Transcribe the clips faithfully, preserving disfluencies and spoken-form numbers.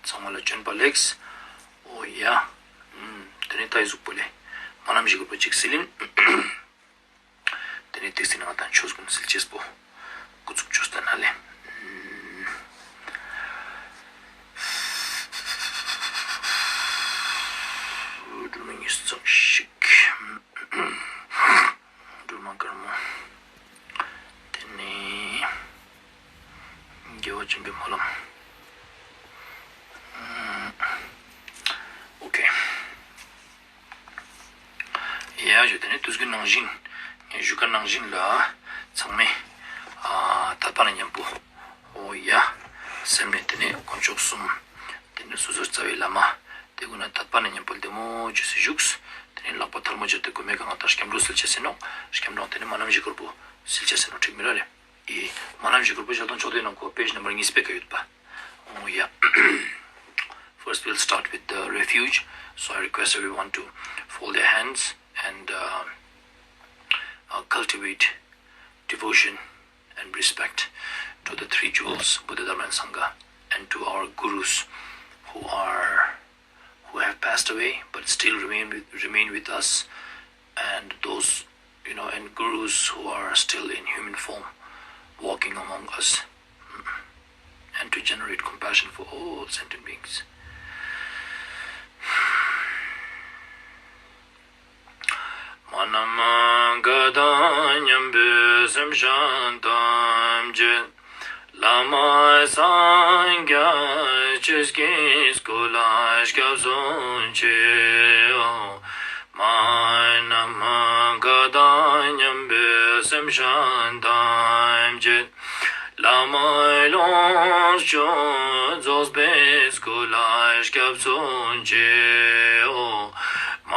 ཚང་མ་ལ་བྱོན་པ་ལེགས། ཨོ་ཡ། ཨུམ། དེ་ནས་ད་ཡི་གཟུགས་པོ་ལས། མ་ནམ་ཞིག་གུར་པོ་གཅིག་སིལ་ཡིན། དེ་ནས་ཏིག་སི་ནང་དང་ཆོས་ཀུན་སིལ་ཅེས་པོ། ཀུ་ཚུགས་ཆོས་དང་ན་ལེ། ཨུམ། སྒྲོལ་མ་ཉིས་ཙམ་ཞིག་སྒྲོལ་མ་དཀར་མོ། དེ་ནས་རྒྱལ་བ་བྱོན་པའི་སྨོན་ལམ། ཨོ་ཁེ། ཡ་ཞུ་དེ་ནས་དུས་ཀྱི་ནང་བཞིན། ངས་ཞུ་ཁ་ནང་བཞིན་ལ། ཚང་མས། ཨ། དད་པ་ནས་མཉམ་པོ། ཨོ་ཡ། སེམས་ནས་དེ་ནས་དཀོན་མཆོག་གསུམ། དེ་ནས་སོ་སོའི་རྩ་བའི་བླ་མ། དེ་ཀུན་ལ་དད་པ་ནས་མཉམ་པོ་བདེ་མོ་བྱོས་སེ་བཞུགས། དེ་ནས་ལག་པ་ཐལ་མོ་སྦྱར་ཏེ་གོ་མའི་སྒང་ལ་ད་སྐྱབས་འགྲོ་སིལ་ཅེས་ཟེར་ནོ། སྐྱབས་འགྲོ་དེ་ནས་མ་ནམ་ཞིག་གུར་པོ་སིལ་ཅེས་ཟེར་ནོ། འགྲིག་མི་ར་ལེ། ཨེ། མ་ནམ་ཞིག་གུར་པོ་ཞལ་ཏོང་ཕྱོགས་དེ་ནང་གོ་པེ་ཇི་ནམ་བར་གཉིས་པའི་ཀ་ཡོད་པ། ཨོ་ཡ། First, we'll start with the refuge. So I request everyone to fold their hands and uh, uh, cultivate devotion and respect to the three jewels, Buddha, Dharma, and Sangha, and to our gurus who are who have passed away but still remain with, remain with us, and those, you know, and gurus who are still in human form, walking among us, and to generate compassion for all sentient beings. མ་ནམ་མཁའ་དང་མཉམ་པའི་སེམས་ཅན་ཐམས་ཅད། བླ་མ་སངས་རྒྱས་ཆོས་ཀྱི་སྐུ་ལ་སྐྱབས་སུ་མཆིའོ། མ་ནམ་མཁའ་དང་མཉམ་པའི་སེམས་ཅན་ཐམས་ཅད། བླ་མའི་ལོངས་སྤྱོད་རྫོགས་པའི་སྐུ་ལ་སྐྱབས་སུ་མཆིའོ། མ་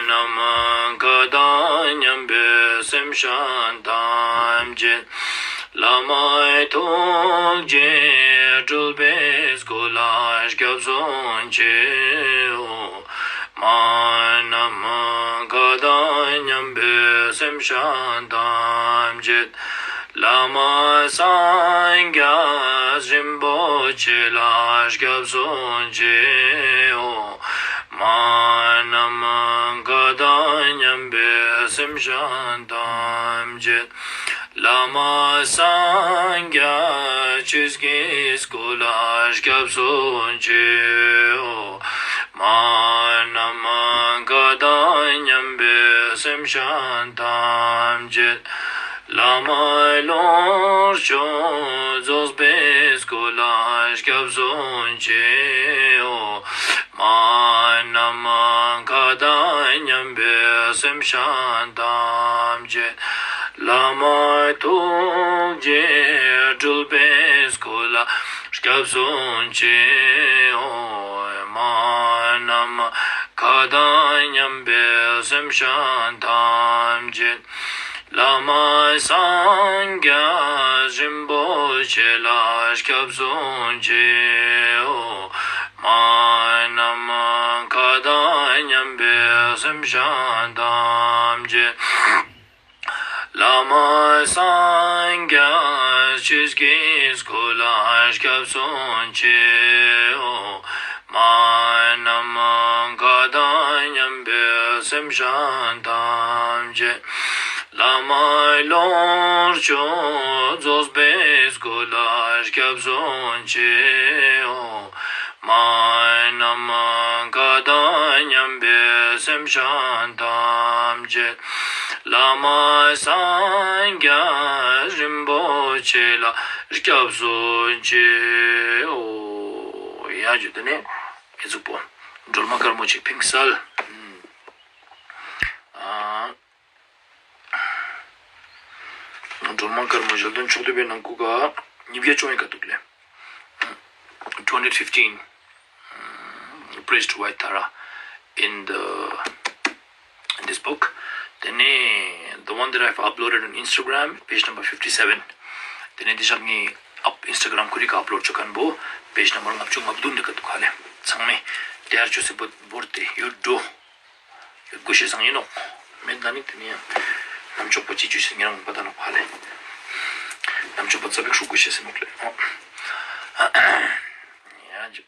ནམ་མཁའ་དང་མཉམ་པའི་སེམས་ཅན་ཐམས་ཅད། བླ་མའི་ཐུགས་རྗེས་སྤྲུལ་པའི་སྐུ་ལ་སྐྱབས་སུ་མཆིའོ། མ་ནམ་མཁའ་དང་མཉམ་པའི་སེམས་ཅན་ཐམས་ཅད། བླ་མ་སངས་རྒྱས་རིན་པོ་ཆེ་ལ་སྐྱབས་སུ་མཆིའོ། མ་ནམ་མཁའ་དང་མཉམ་པའི་སེམས་ཅན་ཐམས་ཅད། བླ་མ་སངས་རྒྱས་ཆོས་ཀྱི་སྐུ་ལ་སྐྱབས་སུ་མཆིའོ། མ་ནམ་མཁའ་དང་མཉམ་པའི་སེམས་ཅན་ཐམས་ཅད། བླ་མའི་ལོངས་སྤྱོད་རྫོགས་པའི་སྐུ་ལ་སྐྱབས་སུ་མཆིའོ། མ་ནམ་མཁའ་དང་མཉམ་པའི་སེམས་ཅན་ཐམས་ཅད། བླ་མ་ཐུགས་རྗེས་སྤྲུལ་པའི་སྐུ་ལ་སྐྱབས་སུ་མཆིའོ། མ་ནམ་མཁའ་དང་མཉམ་པའི་སེམས་ཅན་ཐམས་ཅད། བླ་མ་སངས་རྒྱས་རིན་པོ་ཆེ་ལ་སྐྱབས་སུ་མཆིའོ། མ་ནམ་མཁའ་དང་མཉམ་པའི་སེམས་ཅན་ཐམས་ཅད། བླ་མ་སངས་རྒྱས་ཆོས་ཀྱི་སྐུ་ལ་སྐྱབས་སུ་མཆིའོ། མ་ནམ་མཁའ་དང་མཉམ་པའི་སེམས་ཅན་ཐམས་ཅད། བླ་མའི་ལོངས་སྤྱོད་རྫོགས་པའི་སྐུ་ལ་སྐྱབས་སུ་མཆིའོ། མ་ནམ་མཁའ་དང་མཉམ་པའི་སེམས་ཅན་ཐམས་ཅད། བླ་མ་སངས་རྒྱས་རིན་པོ་ཆེ་ལ་སྐྱབས་སུ་མཆིའོ། ཡ་ཇུ་དེ་ནས་ཨེ་ཟུག་པོ། སྒྲོལ་མ་དཀར་མོ་ཅིག་ཕིང་སལ། ཨ། སྒྲོལ་མ་དཀར་མོ་ཞལ་འདོན་ཕྱོགས་བསྡུས་པའི་ནང་ཁུག་ག་ཉིས་བརྒྱ་བཅོ་ཡི་ག་འདུག་ལེ། Two hundred fifteen, um, praise to White Tara in the, in this book. Then, eh, the one that I've uploaded on Instagram, page number fifty-seven. Then, eh, this is me up Instagram ཁུ་རི་ཀ་upload བྱེད་མཁན་པོ། page number ལྔ་བཅུ་ང་བདུན་འདི་ག་འདུག་ཧ་ལེ། ཚང་མས་དེ་ཡར་བཅོས་སེ་བོར་ཏེ་ཡོད་འགྲོ། དགོས་ཤེས་བཟང་ཡིན་ནོ། མེད་ད་ནི་དེ་ནི་ཡང་ནམ་ཆོག་པ་ཅི་བཅོས་ཤེས་ཉེ་རང་པ་ད་ནོ་ཧ་ལེ། ནམ་ཆོག་པ་ཙ་པིག་ཧྲུག་དགོས་ཤེས་ཟེར་ནོ་ལེ། ཡང་ཅིག་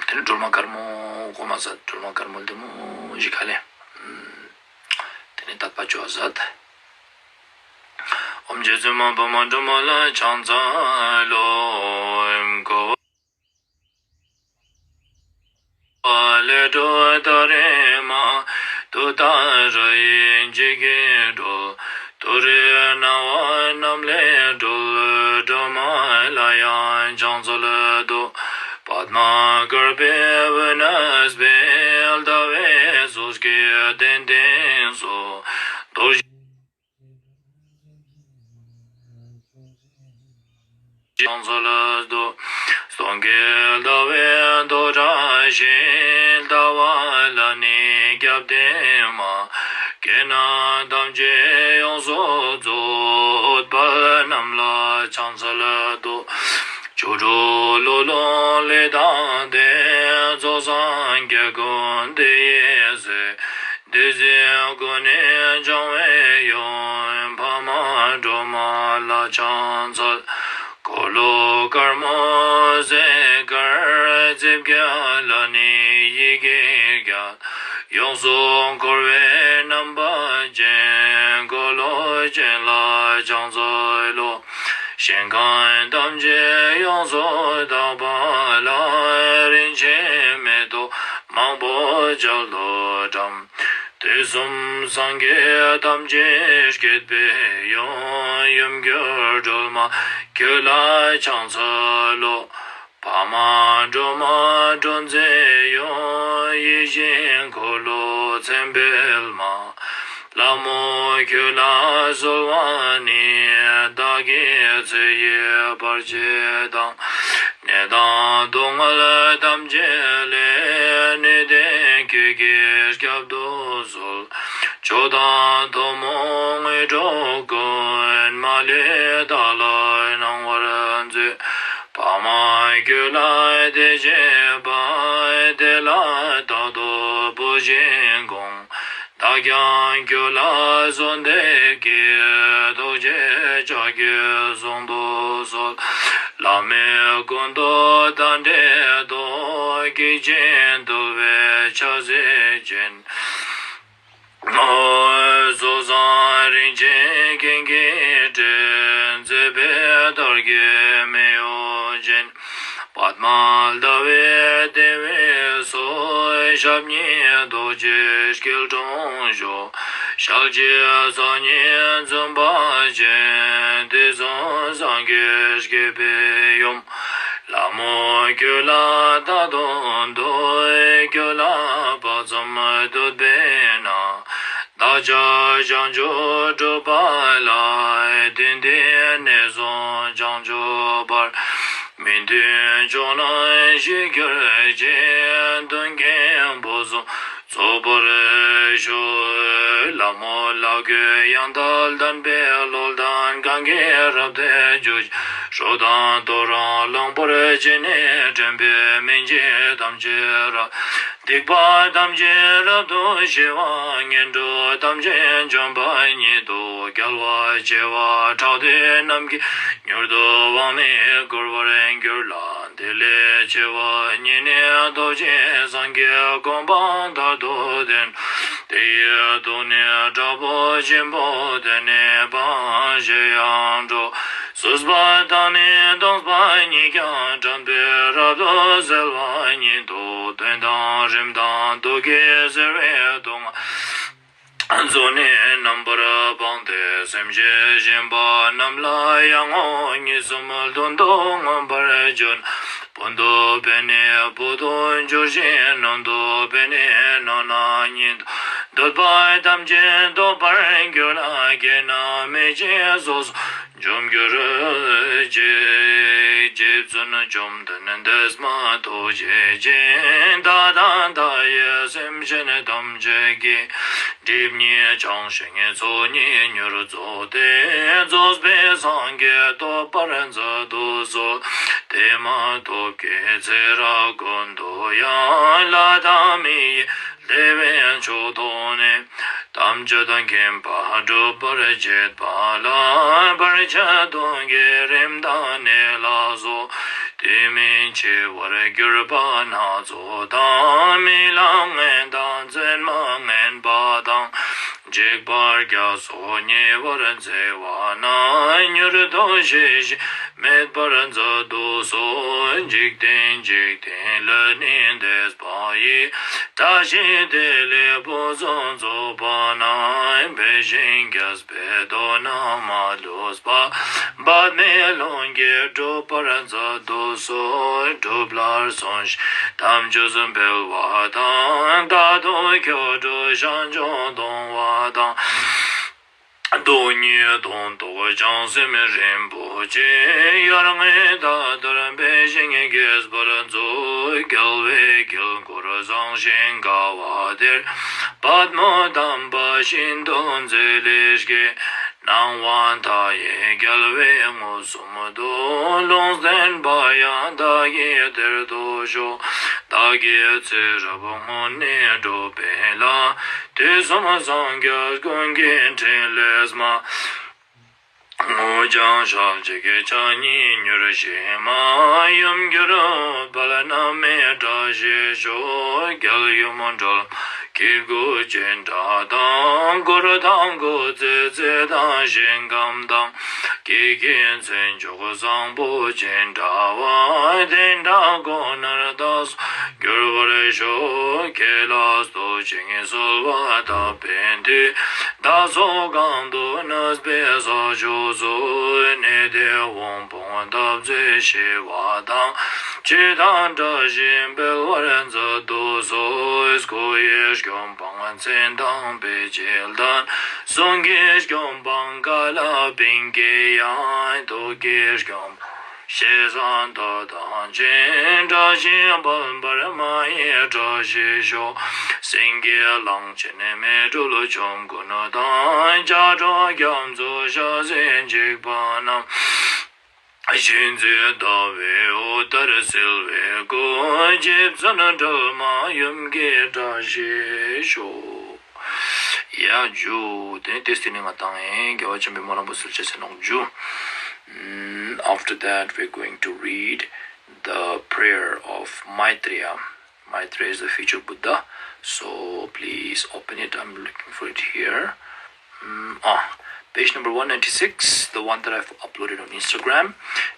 དེ་ནས་སྒྲོལ་མ་དཀར་མོ་གོ་མ་ཟ། སྒྲོལ་མ་དཀར་མོ་ལྡེ་མོ་ཞིག་ག་ལེ། དེ་ནས་དད་པ་བཅོ་ཟ། ཨོཾ་རྗེ་བཙུན་མ་འཕགས་མ་སྒྲོལ་མ་ལ་ཕྱག་འཚལ་ལོ། ཀོ་བ་ལས་སྒྲོལ་ཏཱ་རེ་མ། ཏུཏྟཱ་ར་ཡིག་འཁྱིལ་གྱིས་སྒྲོལ། ཏུ་རེ་སྣང་བ་རྣམས་ལས་སྒྲོལ། སྒྲོལ་མ་ལ་ཡང་ཕྱག་འཚལ་ཏོ། པདྨ་དཀར་པོའི་དབུས་ན་སྤེལ། ཟླ་བའི་གཟུགས་ཀྱི་གདན་སྟེང་སུ། རྡོ་རྗེ་ཕྱག་འཚལ་ཏོ། སྟོན་ཀའི་ཟླ་བའི་མདོག་བཀྲ་ཤིས་ལྟ་བ་ལ་ནི་སྐྱབས་ལྡན་མ། གེགས་རྣམས་ཐམས་ཅད་ཡོངས་སུ་རྫོགས། ཨུཏྤལ་རྣམས་ལ་ཕྱག་འཚལ་ཏོ། ཆོ་འཕྲུལ་ཀློང་ལས་བཏང་སྟེ། རྫོགས་སངས་རྒྱས་ཀུན་དེ་ཡི་སྲས། འདི་ཕྱི་ཀུན་ནས་འབྱུང་བའི་ཡུམ། འཕགས་མ་སྒྲོལ་མ་ལ་ཕྱག་འཚལ། འཁོར་ལོ་དཀར་མོ་ཟེར་དཀར། རྩིབས་བརྒྱད་ལ་ནི་ཡི་གེ་བརྒྱད། ཡོངས་སུ་འཁོར་བའི་རྣམ་པ་ཅན། འཁོར་ལོ་ཅན་ལ་ཕྱག་འཚལ་ལོ། ཞིང་ཁམས་ཐམས་ཅད་ཡོངས་སུ་དག་པ་ལ། རིན་ཆེན་མེ་ཏོག་མང་པོ་ལྕགས་ལུད་བཀྲམ། དུས་གསུམ་སངས་རྒྱས་ཐམས་ཅད་བསྐྱེད་པའི་ཡུམ། ཡུམ་གྱུར་སྒྲོལ་མ་ཁྱོད་ལ་ཕྱག་འཚལ་ལོ། འཕགས་མ་སྒྲོལ་མ་སྒྲོལ་མཛད་ཡུམ། ཡིད་བཞིན་འཁོར་ལོ་མཚན་དཔལ་མ། ལྷ་མོ་ཁྱོད་ལ་གསོལ་བ་ནི། བདག་གི་ཚེ་ཡི་བར་ཆད་དང་། ནད་དང་སྡུག་བསྔལ་ཐམས་ཅད་ལས། ནད་དེ་ཁྱོད་ཀྱིས་བསྐྱབ་ཏུ་གསོལ། མཆོག་དང་ཐུན་མོང་དངོས་གྲུབ་ཀུན། མ་ལུས་བདག་ལ་གནང་བར་མཛོད། འཕགས་མ་ཁྱོད་ལ་དད་བྱེད་པ། དེ་ལ་རྟག་ཏུ་བུ་བཞིན་དགོངས། བདག་ཀྱང་ཁྱོད་ལ་གསོལ་འདེབས་ཀྱི། ཐུགས་རྗེའི་ཕྱག་རྒྱས་གཟུང་དུ་གསོལ། ལྷ་མོས་ཀུན་ཏུ་བདག་འདྲེན་ཏོ། སྐད་ཅིག་འདུལ་བའི་ཕྱག་འཚལ་ཅན། རྫོགས་སངས་རིན་ཆེན་རྒྱན་གྱིས་སྤྲས། མཛད་པའི་དར་གྱི་མེ་ཡོས་བརྒྱན། པདྨ་ཟླ་བའི་ལྟེ་བའི་སོ། ཞབས་གཉིས་རྡོ་རྗེ་སྐྱིལ་ཀྲུང་བཞུགས། ཞལ་གཅིག་ཕྱག་གཉིས་འཛུམ་པ་ཅན། དུས་གསུམ་སངས་རྒྱས་བསྐྱེད་པའི་ཡུམ། ལྷ་མོ་ཁྱོད་ལ་རྟག་ཏུ་འདུད། ཁྱོད་ལ་དཔག་བསམ་འདུད་པས་ན། བདག་ཅག་བྱང་ཆུབ་སྒྲུབ་པ་ལ། དུས་འདི་ནས་བཟུང་བྱང་ཆུབ་བར། མི་མཐུན་ཕྱོགས་རྣམས་ཞི་གྱུར་ཅིག། མཐུན་རྐྱེན་ཕུན་སུམ་ཚོགས་པར་ཤོག། ལྷ་མོ་ལ་གུས་ཡང་དག་ལྡན་པའི་བློ་ལྡན་གང་གིས་རབ་ཏུ་བསྒྱུར་ཅིང་། རོ་དང་ཐོ་རངས་རླངས་པར་བྱས་ནས་དྲན་པས་མི་འཇིགས་ཐམས་ཅད་རབ། སྡིག་པ་ཐམས་ཅད་རབ་ཏུ་ཞི་བ། ངན་འགྲོ་ཐམས་ཅད་འཇོམས་པ་ཉིད་དོ། རྒྱལ་བ་བྱེ་བ་ཕྲག་བདུན་རྣམས་ཀྱིས། མྱུར་དུ་དབང་མི་བསྐུར་བར་འགྱུར་ལ། དེ་ལས་ཆེ་བ་ཉིད་ནི་ཐོབ་ཅིང་སངས་རྒྱས་གོ་འཕང་མཐར་ཐུག་བདེན། དེ་ཡི་དུག་ནི་དྲག་པོ་ཆེན་པོ་སྟེ། ནད་དང་བག་ཡངས་འགྲོ། སོས་པ་དང་ནི་ལྡང་བ་ཉིད་ཀྱང་། དྲན་པས་རབ་ཏུ་གསལ་བ་ཉིད་དོ། གདོན་དང་རིམས་དང་དུག་གིས་གཟིར་བའི་སྡུག་བསྔལ། གཟུགས་ནི་རྣམ་པར་སྤངས་ཏེ། སེམས་ཞི་བཞིན་པ་རྣམས་ལ་ཡང་ངོ་། གཉིས་གསུམ་བདུན་དུ་མངོན་པར་གྱུར། བུ་འདོད་པས་ནི་བུ་དུ་འགྱུར་ཞིང་། ནོར་འདོད་པས་ནི་ནོར་རྣམས་ཉིད་དུ། འདོད་པ་ཐམས་ཅད་ཐོབ་པར་འགྱུར་ལ། གེགས་རྣམས་མེད་ཅིང་སོ་སོར་འཇོམས་གྱུར་ཅིག། རྗེ་བཙུན་བཅོམ་ལྡན་འདས་མ་ཐུགས་རྗེ་ཅན། བདག་དང་བདག་ཡི་སེམས་ཅན་ཐམས་ཅད་ཀྱི། སྒྲིབ་གཉིས་བྱང་ཞིང་ཚོགས་གཉིས་མྱུར་རྫོགས་ཏེ། རྫོགས་པའི་སངས་རྒྱས་ཐོབ་པར་མཛད་དུ་གསོལ། དེ་མ་ཐོབ་ཀྱི་ཚེ་རབས་ཀུན་ཏུ་ཡང་། ལྷ་དང་མི་ཡི་བདེ་བའི་མཆོག་ཐོབ་ནས། ཐམས་ཅད་མཁྱེན་པ་སྒྲུབ་པར་བྱེད་པ་ལ། བར་ཆད་གདོན་བགེགས་རིམས་དང་ནད་ལ་སོགས། དུས་མིན་འཆི་བར་གྱུར་པ་སྣ་ཚོགས་དང་། རྨི་ལམ་ངན་དང་མཚན་མ་ངན་པ་དང་། འཇིགས་པར་རྒྱ་སོགས་ཉེ་བར་འཚེ་བ་ན། མྱུར་དུ་ཞི་ཞིང་མེད་པར་མཛད་དུ་གསོལ། འཇིག་རྟེན་འཇིག་རྟེན་ལས་ནི་འདས་པ་ཡི། བཀྲ་ཤིས་བདེ་ལེགས་ཕུན་སུམ་ཚོགས་པ་ན། འབད་ཞིང་རྒྱས་པའི་དོན་རྣམས་མ་ལུས་པ། པདྨའི་ལྷུན་གྱིས་གྲུབ་པར་མཛད་དུ་གསོལ། སྒྲུབ་ལ་བརྩོན་ཞིང་དམ་ཆོས་འཕེལ་བ་དང་། རྟག་ཏུ་ཁྱོད་སྒྲུབ་ཞིང་སྐྱོང་གཏོང་བ་དང་། སྟོང་ཉིད་དོན་རྟོགས་བྱང་སེམས་རིན་པོ་ཆེ། ཡར་ངོའི་ཟླ་ལྟར་འབད་ཞིང་རྒྱས་པར་མཛོད། རྒྱལ་བའི་དཀྱིལ་འཁོར་བཟང་ཞིང་དགའ་བ་དེར། པདྨོ་དམ་པ་ཤིན་ཏུ་མཛེས་ལེགས་སྐྱེས། སྣང་བ་མཐའ་ཡས་རྒྱལ་བས་མངོན་སུམ་དུ། ལུང་བསྟན་པ་ཡང་བདག་གིས་དེར་ཐོབ་ཤོག། བདག་གིས་ཚེ་རབས་སྔོན་ནས་བསྒྲུབས་པའི་ལྷ། དུས་གསུམ་སངས་རྒྱས་ཀུན་གྱི་ཕྲིན་ལས་མ། སྔོ་ལྗང་ཞལ་གཅིག་ཕྱག་གཉིས་མྱུར་ཞི་མ། ཡུམ་གྱུར་དཔལ་རྣམ་སྨིན་བཀྲ་ཤིས་ཤོག། རྒྱལ་ཡུམ་སྒྲོལ་མ་སྐྱེ་དགུ་ཅི་འདྲ་དང་། འཁོར་དང་སྐུ་ཚེ་ཚད་དང་ཞིང་ཁམས་དང་། ཀྱེ་ཀྱེ་མཚན་མཆོག་བཟང་པོ་ཅི་འདྲ་བ། དེ་འདྲ་ཀུན་ནར་བདག་སོགས་འགྱུར་བར་ཤོག། ཁྱེད་ལ་བསྟོད་ཅིང་གསོལ་བ་བཏབ་པའི་མཐུས། བདག་སོགས་གང་དུ་གནས་པའི་ས་ཕྱོགས་སུ། གནས་དེར་དབང་བསྐུར་འདབ་རྫས་ཞི་བ་དང་། བཅུད་དང་བཀྲ་ཤིས་འཕེལ་བར་མཛད་དུ་གསོལ། སྐུ་ཡི་སྐྱོན་སྤངས་མཚན་དང་དཔེ་བྱད་ལྡན། གསུང་གི་སྐྱོན་སྤངས་ཀ་ལ་པིང་ཀའི་དབྱངས། ཐུགས་ཀྱི་སྐྱོན་སྤངས་ཞེ་སྡང་དག་དང་ལྡན། དགྲ་གཤེད་དཔལ་འབར་མ་ཡི་བཀྲ་ཤིས་ཤོག། སེང་གེ་གླང་ཆེན་མེ་སྦྲུལ་ཆོམ་རྐུན་དང་། ལྕགས་སྒྲོག་རྒྱ་མཚོ་ཞལ་ཟས་འཇིགས་པ་རྣམས། གཤིན་རྗེ་ཟླ་བའི་འོད་ལྟར་གསལ་བའི་སྐུ། རྗེ་བཙུན་སྒྲོལ་མ་ཡུམ་གྱི་བཀྲ་ཤིས་ཤོག། ཡ་ཇུ། དེ་ནས་དེ་སྟེང་ནས་ང་དང་ཡིན་རྒྱལ་བ་ཆེན་པོའི་སྨོན་ལམ་པོ་སིལ་ཆ་ཆེ་ནོག་ཇུ། Mm, after that, we're going to read the prayer of Maitreya. Maitreya is the future Buddha. So please open it. I'm looking for it here. Mm, ah, page number one ninety-six, the one that I've uploaded on Instagram.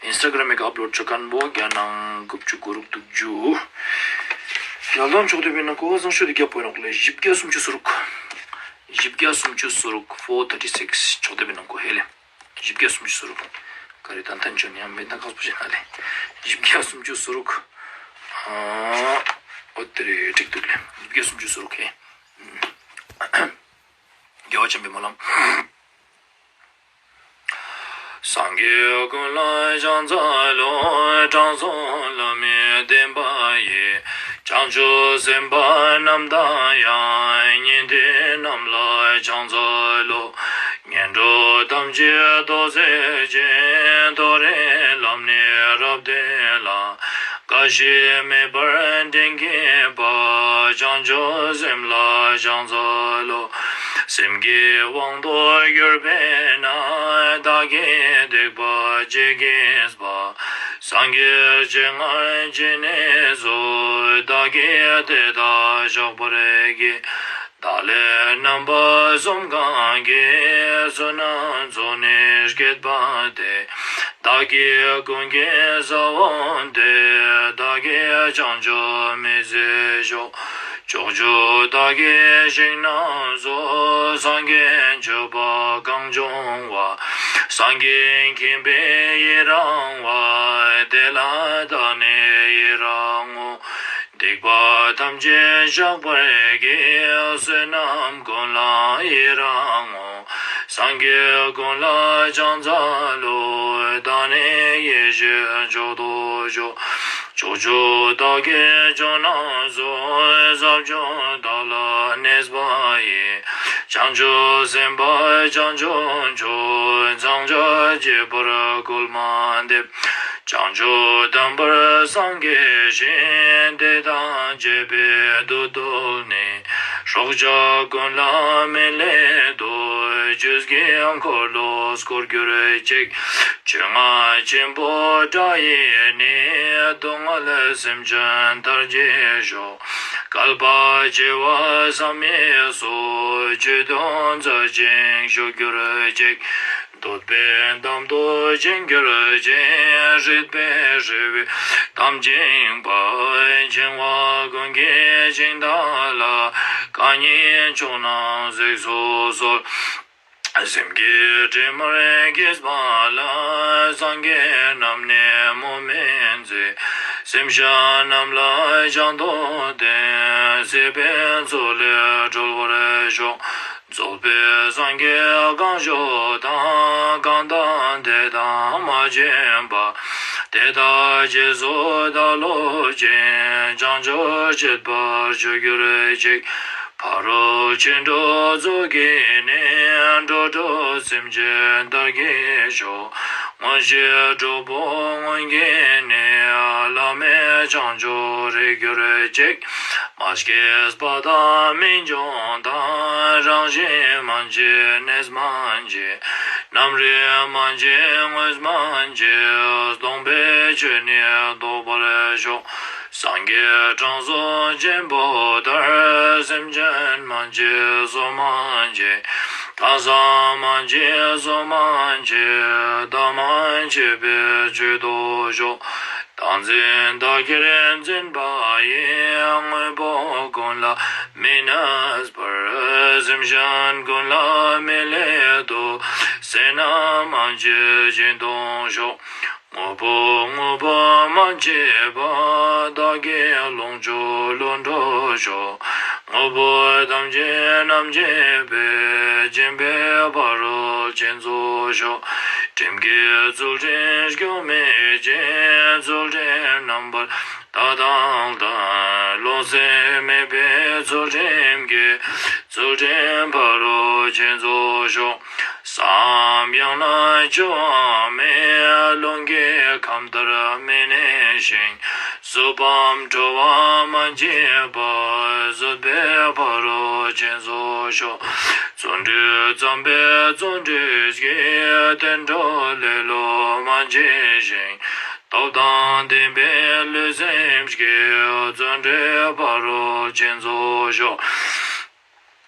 Instagram ཡི་ག་ཨབ་ལོཌ་བྱེད་མཁན་པོ་རྒྱ་ནང་དགུ་བཅུ་གོ་དྲུག་འདུག་ཇུ། ཡ་ལོན་ཆོག་དེ་བས་ན་གོ་བ་བཟང་ཤོས་དེ་རྒྱབ་པོ་ཡིན་ནོག་ལེ། བཞི་བརྒྱ་སུམ་ཅུ་སོ་དྲུག་བཞི་བརྒྱ་སུམ་ཅུ་སོ་དྲུག four thirty six ཆོག་དེ་བས་ན་གོ་ཧེ་ལེ། བཞི་བརྒྱ་སུམ་ཅུ་སོ་དྲུག་ག་རེ་ད་ཐན་ཆོ་ནི་ཡང་མེད་ན་ཁག་པོ་ཞིག་ན་ལེ། བཞི་བརྒྱ་སུམ་ཅུ་སོ་དྲུག་ཨ། འོ་དེ་རེད། འགྲིག་འདུག་ལེ། བཞི་བརྒྱ་སུམ་ཅུ་སོ་དྲུག་ཧེ། རྒྱལ་བ་ཆེན་པོའི་སྨོན་ལམ། སངས་རྒྱས་ཀུན་ལ་ཕྱག་འཚལ་ལོ། དྲང་སྲོང་བླ་མའི་བསྟན་པ་ཡི། བྱང་ཆུབ་སེམས་དཔའ་རྣམས་དང་ཡང་། ཉན་ཐོས་རྣམས་ལ་ཕྱག་འཚལ་ལོ། ངན་འགྲོ་ཐམས་ཅད་དོ་མཛད་ཅིང་། མཐོ་རིས་ལམ་ནས་རབ་བསྟན་ལ། འགའ་ཞིག་མེད་པར་འདྲེན་མཁས་པ། བྱང་ཆུབ་སེམས་ལ་ཕྱག་འཚལ་ལོ། སེམས་ཀྱི་དབང་དུ་གྱུར་པས་ན། བདག་གིས་སྡིག་པ་ཅི་བགྱིས་པ། སངས་རྒྱས་སྤྱན་སྔར་ཇི་སྙེད་སུ། བདག་གིས་དེ་དག་བཤགས་པར་བགྱི། བདག་ལས་རྣམ་པ་གསུམ་གང་གི། བསོད་ནམས་ཚོགས་ནི་བསྐྱེད་པ་དེས། བདག་གི་ཀུན་གྱི་ས་བོན་དེ། བདག་གིས་བྱང་ཆུབ་མི་ཟད་ཤོག། ཕྱོགས་བཅུ་དག་གི་ཞིང་རྣམས་སུ། སངས་རྒྱས་མཆོད་པ་གང་བྱུང་བ། སངས་རྒྱས་མཁྱེན་པས་ཡི་རང་བ། དེ་ལ་བདག་ནི་ཡི་རང་ངོ་། སྡིག་པ་ཐམས་ཅད་བཤགས་པར་བགྱི། བསོད་ནམས་ཀུན་ལ་ཡི་རང་ངོ་། སངས་རྒྱས་ཀུན་ལ་ཕྱག་འཚལ་ལོ། བདག་ནི་ཡེ་ཤེས་མཆོག་ཏུ་ཞུགས། ཕྱོགས་བཅུ་དག་གི་ཕྱོགས་རྣམས་སུ། ས་བཅུ་དག་ལ་གནས་པ་ཡི། བྱང་ཆུབ་སེམས་དཔའ་བྱང་ཆུབ་མཆོག། ཚངས་པར་སྤྱད་པར་སྐུལ་མ་འདེབས། བྱང་ཆུབ་དམ་པར་སངས་རྒྱས་ཤིང་། དེ་དང་བཅས་པའི་བདུད་བཏུལ་ནས། སྲོག་ཆགས་ཀུན་ལ་མི་ལུས་དུ། ཆོས་ཀྱི་འཁོར་ལོ་བསྐོར་གྱུར་ཅིག། ཆོས་རྔ་ཆེན་པོ་སྒྲ་ཡིས་ནི། སྡུག་བསྔལ་སེམས་ཅན་ཐར་བགྱིད་ཤོག་བསྐལ་པ་བྱེ་བ་བསམ་ཡས་སུ། ཆོས་དུང་འཛག་ཅིང་བཞུགས་གྱུར་ཅིག་འདོད་པའི་འདམ་དུ་བྱིང་གྱུར་ཅིང་། སྲིད་པའི་རི་བོས་འདམ་བཅིངས་པ། འཆིང་བ་ཀུན་གྱི་འཆིང་ཐག་ལ། རྐང་གཉིས་ཕྱོགས་རྣམས་གཟིགས་སུ་གསོལ། སེམས་ཀྱི་དྲི་མར་གྱིས་པ་ལ། སངས་རྒྱས་རྣམས་ནི་མུ་མེད་མཛད། སེམས་ཅན་རྣམས་ལ་ཕྱག་འཚལ་ཏེ། སྲིད་པའི་མཚོ་ལས་སྒྲོལ་བར་ཤོག་རྫོགས་པའི་སངས་རྒྱས་གང་བཞུགས་དང་། གང་དག་དེ་དག་མ་མཆིས་པ། དེ་དག་རྗེས་སུ་བདག་སློབ་ཅིང་། བྱང་ཆུབ་སྤྱད་པར་བྱ་གྱུར་ཅིག་ཕ་རོལ་ཕྱིན་དྲུག་ཚོགས་ཀྱིས་ནི། འགྲོ་དྲུག་སེམས་ཅན་ཐར་བགྱིད་ཤོག་མངོན་ཤེས་དྲུག་པོ་མངོན་གྱིས་ནི། བླ་མེད་བྱང་ཆུབ་རེག་གྱུར་ཅིག་མ་སྐྱེས་པ་དང་མི་འབྱུང་དང་། རང་བཞིན་མ་མཆིས་གནས་མ་མཆིས། རྣམ་རིག་མ་མཆིས་ངོས་མ་མཆིས། སྟོང་པའི་ཆོས་ནི་རྟོགས་པར་ཤོག་སངས་རྒྱས་དྲང་སྲོང་ཆེན་པོ་ལྟར། སེམས་ཅན་མ་མཆིས་སོ་མ་མཆིས། མཐའ་ས་མ་མཆིས་སོ་མ་མཆིས། མཐའ་མ་མཆིས་པའི་ཆོས་རྟོགས་ཤོག་བདག་འཛིན་བདག་གིར་འཛིན་པ་ཡི། དངོས་པོ་ཀུན་ལ་མི་གནས་པར། སེམས་ཅན་ཀུན་ལ་མི་སླད་དུ། སེར་སྣ་མ་མཆིས་སྦྱིན་གཏོང་ཤོག་དངོས་པོ་དངོས་པོ་མ་མཆིས་པ། བདག་གི་ལོངས་སྤྱོད་ལུས་འགྲུབ་ཤོག་དངོས་པོ་ཐམས་ཅད་རྣམ་མཁྱེན་པས། སྦྱིན་པའི་ཕ་རོལ་ཕྱིན་རྫོགས་ཤོག་བསྟིམ་གྱིས་ཚུལ་ཁྲིམས་སྐྱོན་མེད་ཅིང་། ཚུལ་ཁྲིམས་རྣམ་པར་དག་དང་ལྡན། རློམ་སེམས་མེད་པའི་ཚུལ་ཁྲིམས་ཀྱིས། ཚུལ་ཁྲིམས་ཕ་རོལ་ཕྱིན་རྫོགས་ཤོག་བསམ་ཡང་ན་བཅོས་པ་མེད། རླུང་གི་ཁམས་ལྟར་མི་གནས་ཤིང་། བསྲུབས་པའམ་བཀྲུ་བ་མ་མཆིས་པ། བཟོད་པའི་ཕ་རོལ་ཕྱིན་རྫོགས་ཤོག་བརྩོན་འགྲུས་བརྩམས་པའི་བརྩོན་འགྲུས་ཀྱིས། བསྟན་འགྲོ་ལེ་ལོ་མ་མཆིས་ཤིང་། སྟོབས་དང་ལྡན་པའི་ལུས་སེམས་ཀྱིས། བརྩོན་འགྲུས་ཕ་རོལ་ཕྱིན་རྫོགས་ཤོག་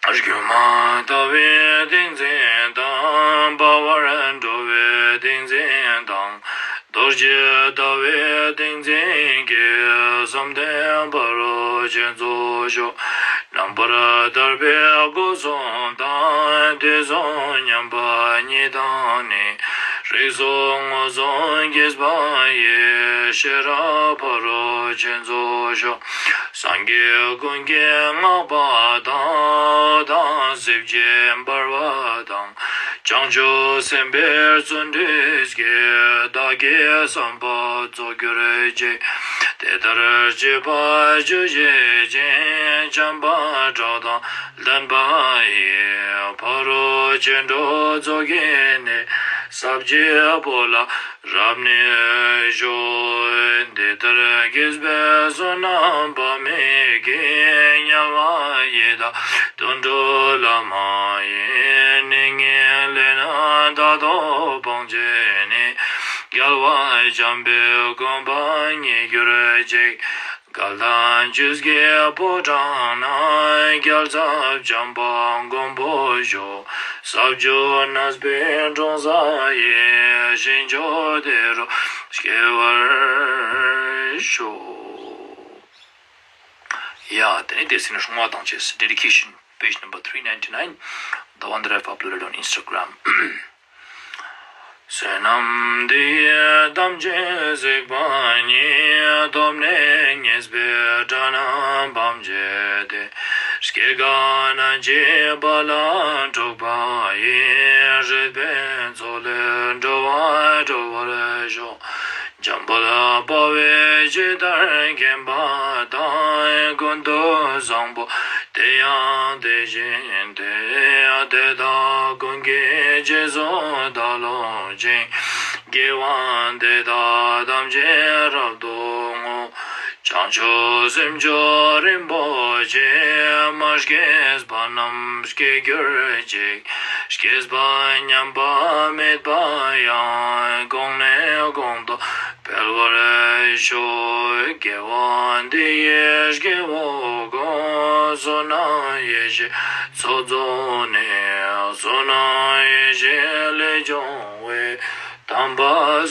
སྒྱུ་མ་ལྟ་བུའི་ཏིང་འཛིན་དང་། འབར་བར་འགྲོ་བའི་ཏིང་འཛིན་དང་། རྡོ་རྗེ་ལྟ་བུའི་ཏིང་འཛིན་གྱིས། བསམ་གཏན་ཕ་རོལ་ཕྱིན་རྫོགས་ཤོག་རྣམ་པར་ཐར་པའི་སྒོ་གསུམ་དང་། དུས་གསུམ་མཉམ་པ་ཉིད་དང་ནི། རིགས་གསུམ་མངོན་སུམ་གྱིས་པ་ཡི། ཤེས་རབ་ཕ་རོལ་ཕྱིན་རྫོགས་ཤོག་སངས་རྒྱས་ཀུན་གྱིས་བསྔགས་པ་དང་། འོད་དང་ཟེར་བརྗིད་འབར་བ་དང་། བྱང་ཆུབ་སེམས་དཔའི་བརྩོན་འགྲུས་ཀྱིས། བདག་གི་བསམ་པ་རྫོགས་གྱུར་ཅིག་དེ་ལྟར་བྱེད་པ་ཇི་བཞེད་ཅིང་། བྱམས་པ་བཀྲག་མདངས་ལྡན་པ་ཡིས། ཕ་རོལ་ཕྱིན་དྲུག་ཚོགས་ཀྱིས་ནི། ཟབ་རྒྱས་པོ་ལ་རབ་གནས་ཤོག་འདི་ལྟར་གྱེས་པའི་བསོད་ནམས་དཔག་མེད་ཀྱིས། དམྱལ་བ་ཡི་དྭགས་དུད་འགྲོ་ལ་མ་ཡིན། གནས་ངན་ལས་རྣམས་དག་ཏུ་སྤངས་བྱས་ནས། རྒྱལ་བ་བྱམས་པའི་གོ་འཕང་བརྙེས་གྱུར་ཅིག་མགལ་ཐང་ཆོས་ཀྱི་ཕོ་བྲང་ན། རྒྱལ་ཚབ་བྱམས་པ་མགོན་པོ་བཞུགས། ས་བཅུ་གནས་པའི་འབྲོང་བཟའ་ཡི། ཞིང་མཆོག་དེ་རུ་སྐྱེ་བར་ཤོག་ཡ། དེ་ནས་སྡེ་སྲིད་ནས་སྲུང་བ་དང་བཅས། Dedication, page number three ninety-nine. The one that I've uploaded on Instagram. བསོད་ནམས་འདི་ཡིས་ཐམས་ཅད་གཟིགས་པ་ཉིད། ཐོབ་ནས་ཉེས་པའི་དགྲ་རྣམས་ཕམ་བྱས་ཏེ། སྐྱེ་རྒ་ན་འཆིའི་རྦ་རླབས་འཁྲུགས་པ་ཡི། སྲིད་པའི་མཚོ་ལས་འགྲོ་བ་སྒྲོལ་བར་ཤོག་འཇམ་དཔལ་དཔའ་བོས་ཇི་ལྟར་མཁྱེན་པ་དང་། ཀུན་ཏུ་བཟང་པོ་དེ་ཡང་དེ་བཞིན་ཏེ། དེ་དག་ཀུན་གྱི་རྗེས་སུ་བདག་སློབ་ཅིང་། དགེ་བ་འདི་དག་ཐམས་ཅད་རབ་ཏུ་བསྔོ། བྱང་ཆུབ་སེམས་མཆོག་རིན་པོ་ཆེ། མ་སྐྱེས་པ་རྣམས་སྐྱེ་གྱུར་ཅིག་སྐྱེས་པ་ཉམས་པ་མེད་པ་ཡང་། གོང་ནས་གོང་དུ་འཕེལ་བར་ཤོག་དགེ་བ་འདི་ཡིས་སྐྱེ་བོ་ཀུན། བསོད་ནམས་ཡེ་ཤེས་ཚོགས་རྫོགས་ནས། བསོད་ནམས་ཡེ་ཤེས་ལས་བྱུང་བའི། དམ་པ་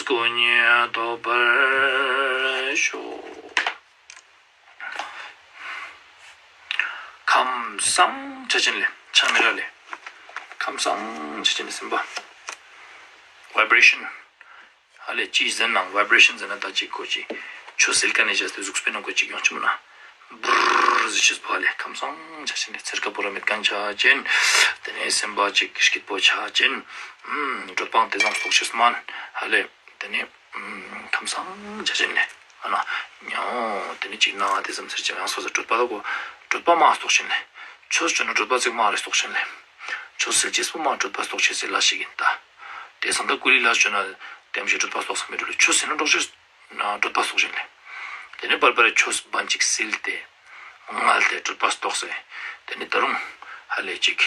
སྐུ་གཉིས་ཐོབ་པར་ཤོག་ཁམས་བཟང་། ཆ་ཅན་ལས། ཆ་མི་ར་ལས། ཁམས་བཟང་། ཆ་ཅན་ལས་སེམས་པ། vibration། ཧ་ལས་ཅི་ཟེར་ན་vibration ཟེར་ན་ད་ཅིག་ཁོ་ཅིག་ཆུ་སིལ་ཀ་ནས་བྱས་ཏེ་གཟུགས་པོའི་ནང་ཁོ་ཅིག་ཡོང་ཆུ་མོ་ན། བུར་ཟེར་ཆེས་པོ་ཧ་ལས་ཁམས་བཟང་། ཆ་ཅན་ལས་ཚེར་ཀ་པོ་ར་མེད་མཁན་ཆ་ཅན། དེ་ནས་སེམས་པ་ཅིག་སྐྱིད་པོ་ཆ་ཅན། ཨུམ། གྲོད་པ་དེ་ཙམ་ལྟོགས་ཤེས་མན། ཧ་ལས། དེ་ནས། ཁམས་བཟང་། ཆ་ཅན་ལས། ཨ་ན། ཉོ། དེ་ནས་ཅིག་ན་དེ་ཙམ་ཟེར་ཅིག་ཡང་སོ་སོ་གྲོད་པ་ལ་གོ། གྲོད་པ་མ་ལྟོགས་ཤིན་ལས། ཆོས་བྱོས་ན་གྲོད་པ་ཚིག་མ་རེ་ལྟོགས་ཤིན་ལས། ཆོས་ཟེར་ཅེས་པོ་མ་གྲོད་པ་ལྟོགས་ཤིན་ཟེར་ལ་ཞིག་ཡིན་ད། དེ་སང་ད་ཀུ་ལི་ལ་བྱོས་ན་དེམ་ཞིག་གྲོད་པ་ལྟོགས་ས་མི་འགྲོ་ལས། ཆོས་ཟེར་ན་ལྟོགས་ཤིན། གྲོད་པ་ལྟོགས་ཤིན་ལས། དེ་ནས་པར་པར་ཆོས་བན་ཅིག་སིལ་ཏེ། ངལ་ཏེ་གྲོད་པ་ལྟོགས་སེ། དེ་ནས་ད་རུང་ཧ་ལས་ཅིག་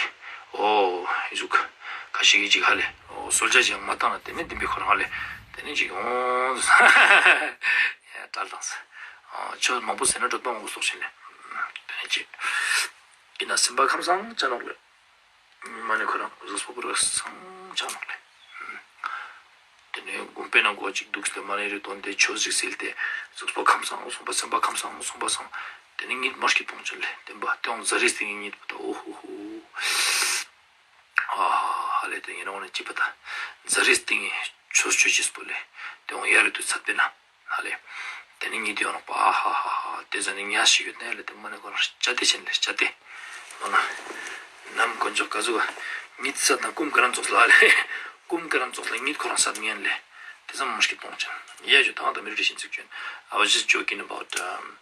ཨོ་ཨི་ཟུག་ཁ་ཤས་ཀྱིས་ཅིག་ཧ་ལས་ཨོ་གསོལ་ཇ་ཅིག་མ་བཏང་ན་དེ་ནས་དེ་འབི་ཁོ་རང་ཧ་ལས་དེ་ནས་ཅིག་ཨོ་ཡ་དྲལ་དང་ཟེར། ཨོ་ཆོས་མང་པོ་ཟེར་ན་གྲོད་པ་མང་པོ་ལྟོགས་ཤིན་ལས། དེ་ནས་ཅིག་ཡིན་ན་སེམས་པ་ཁམས་བཟང་ཅན་ནོག་ལས། མ་ནི་ཁོ་རང་གཟུགས་པོ་པུ་ར་སང་ཆ་ནོག་ལེ། དེ་ནས་དགོན་པའི་ནང་གོ་ཅིག་འདུག་སྟེ་མ་ནི་རེ་དོན་དེ་ཆོས་ཅིག་སིལ་ཏེ་གཟུགས་པོ་ཁམས་བཟང་སོང་པ་སེམས་པ་ཁམས་བཟང་སོང་པ་སང་། དེ་ནས་གཉིད་མར་སྐྱིད་པོ་ཅན་ལེ། བདེན་པ་དེའང་ཛ་རིས་སྟེང་གི་གཉིད་པོ་ད་ཨོ་ཧུ་ཧུ། ཨ་ཧ་ལེ་དེ་ཡིན་ན་འོ་ན་སྐྱིད་པ་ད་ཛ་རིས་སྟེང་གི་ཆོས་ཆོས་ཅིག་སྤོ་ལེ། དེའང་ཡ་རེ་དུ་ཚད་པས་ན། ཧ་ལེ། དེ་ནི་གཉིད་ཡོང་རོགས་པ་ཨ་ཧ་ཧ་ཧ། དེ་ཟ་ནི་ཉ་ཞིག་ཡོད་ནས་ལེ་དེ་མ་ནི་ཁོ་རང་སྐྱ་དེ་ཆེན་ལེ་སྐྱ་དེ། མ་ན། ནམ་དཀོན་མཆོག་ག་ཟུག་གཉིད་ས་དང་ཀུམ་ཀ་རམ་ཙོགས་ལ་ལེ། ཀུམ་ཀ་རམ་ཙོགས་ལ་གཉིད་ཁོ་རང་སད་ངན་ལེ། དེ་ཙམ་མོ་ཞིག་གཏོང་ཅན། ཡ་ཇུ་དང་དང་མི་རིགས་ཤིན་ཚིག་ཅན། I was just joking about um,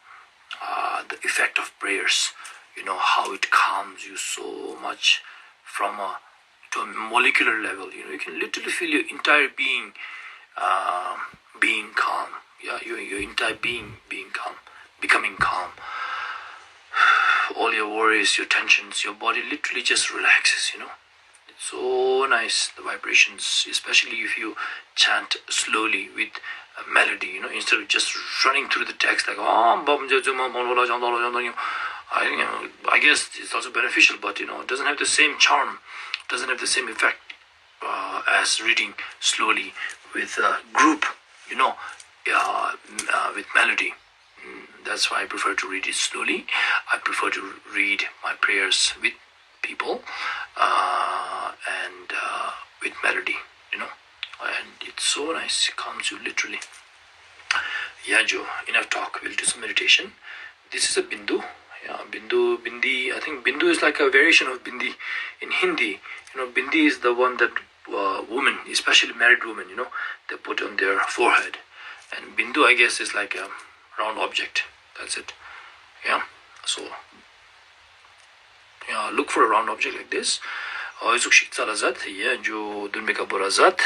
uh, the effect of prayers. You know how it calms you so much from a to a molecular level. You know, you can literally feel your entire being uh, being calm. Yeah, your, your entire being being calm, becoming calm. All your worries, your tensions, your body literally just relaxes, you know. It's so nice, the vibrations, especially if you chant slowly with a melody, you know, instead of just running through the text like, "Om Bam Je Juma Bam Lo La Jang Da Lo Jang Da Nyo." I, you know, I guess it's also beneficial, but you know, it doesn't have the same charm, doesn't have the same effect uh, as reading slowly with a group, you know, uh, uh, with melody. Mm, that's why I prefer to read it slowly. I prefer to read my prayers with people uh, and uh, with melody, you know. And it's so nice, it calms you literally. Yeah, Joe, enough talk. We'll do some meditation. This is a bindu. Yeah, bindu, bindi. I think bindu is like a variation of bindi in Hindi. You know, bindi is the one that uh, women, especially married women, you know, they put on their forehead. And bindu, I guess, is like a round object. That's it. Yeah. So, yeah, look for a round object like this. ཨོ་ཟུག་ཞིག་རྩ་ལ་ཟད། ཡ་ཇུ་དུན་མི་ཀ་བོ་ར་ཟད།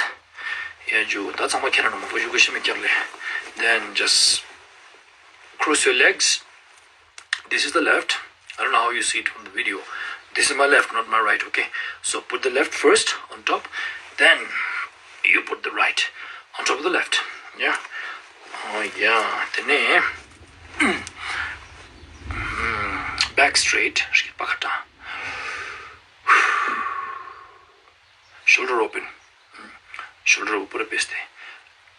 ཡ་ཇུ་ད་ཚང་མ་ཁྱེད་རང་ནང་མ་བོ་ཞུ་གི་ཤི་མི་ཀྱག་ལེ། Then just cross your legs. This is the left. I don't know how you see it from the video. This is my left, not my right, okay? So put the left first on top, then you put the right on top of the left. Yeah? Oh, yeah. Then, back straight. Shoulder open. Shoulder open.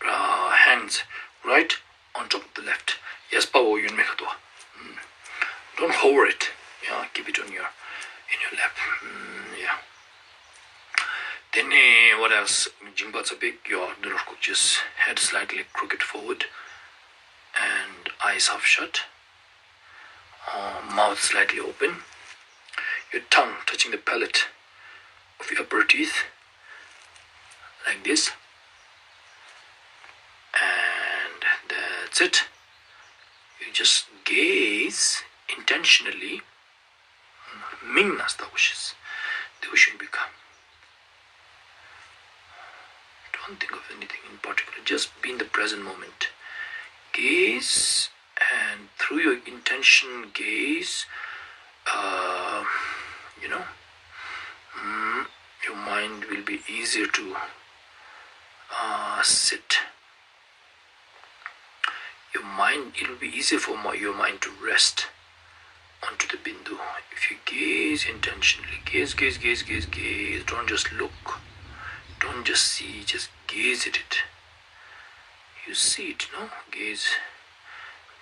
Uh, hands right on top of the left. Yes, pa wo yun me kato. Don't hover it. Yeah, keep it on your in your lap. Mm, yeah. Then eh, what else? Jingba tsa big yo do not cook just head slightly crooked forward and eyes half shut. Uh, mouth slightly open. Your tongue touching the palate of your upper teeth like this. And that's it. You just gaze intentionally. Ming nas da wishes. They wish you become. Don't think of anything in particular. Just be in the present moment. Gaze and through your intention, gaze, uh, you know, mm, Your mind will be easier to uh, sit. Your mind, it will be easier for my, your mind to rest onto the bindu. If you gaze intentionally, gaze, gaze, gaze, gaze, gaze, don't just look, don't just see, just gaze at it. You see it, no? Gaze.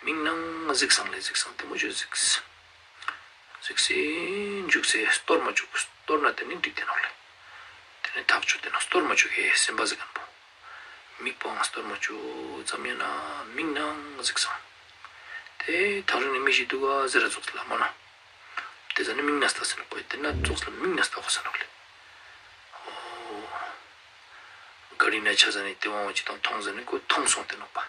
མིག་ནང་གཟིགས་སང་ལེ་གཟིགས་སང་དེ་མོ་ཞིག་གཟིགས། གཟིགས་སེ་འཇུག་སེ་གཏོར་མ་བཅུག་གཏོར་ན་དེ་ནི་འགྲིག་དེ་ནོག་ལེ། དེ་ནི་ཐག་ཆོད་དེ་ནོག་གཏོར་མ་བཅུག་གེ་སེམས་པ་ཟེར་མཁན་པོ། མིག་པོའང་གཏོར་མ་བཅུག་ཙམ་ཡིན་ན་མིག་ནང་གཟིགས་སང་། དེ་ཐག་རིང་ནས་མི་ཞིག་འདུག་ག་ཟེར་ར་ཙོགས་ལ་མ་ན། དེ་ཟ་ནི་མིག་ནང་ལྟ་ཟེར་ནོག་པ་དེ་ན་ཙོགས་ལ་མིག་ནང་ལྟ་གོ་ཟེར་ནོག་ལེ། ཨོ། ག་རི་ན་ཆ་ཟ་ནི་དེ་དབང་བ་ཅི་དང་མཐོང་ཟ་ནི་ཁོ་མཐོང་སོང་དེ་ནོག་པ།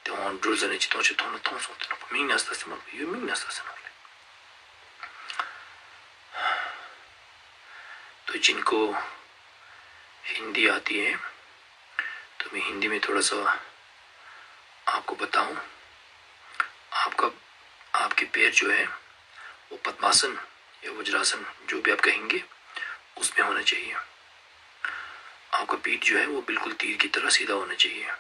དེ་དབང་འགྲུལ་ཟ་ནི་ཅི་དང་ཅི་མཐོང་ན་མཐོང་སོང་དེ་ནོག་པ། མིག་ནང་ལྟ་ཟེར་མ་ཡོད་མིག་ནང་ལྟ་ཟེར་ནོག་ལེ། तो जिनको हिंदी आती है, तो मैं हिंदी में थोड़ा सा आपको बताऊं। आपका, आपके पैर जो है, वो पद्मासन या वज्रासन, जो भी आप कहेंगे, उसमें होना चाहिए। आपका पीठ जो है, वो बिल्कुल तीर की तरह सीधा होना चाहिए।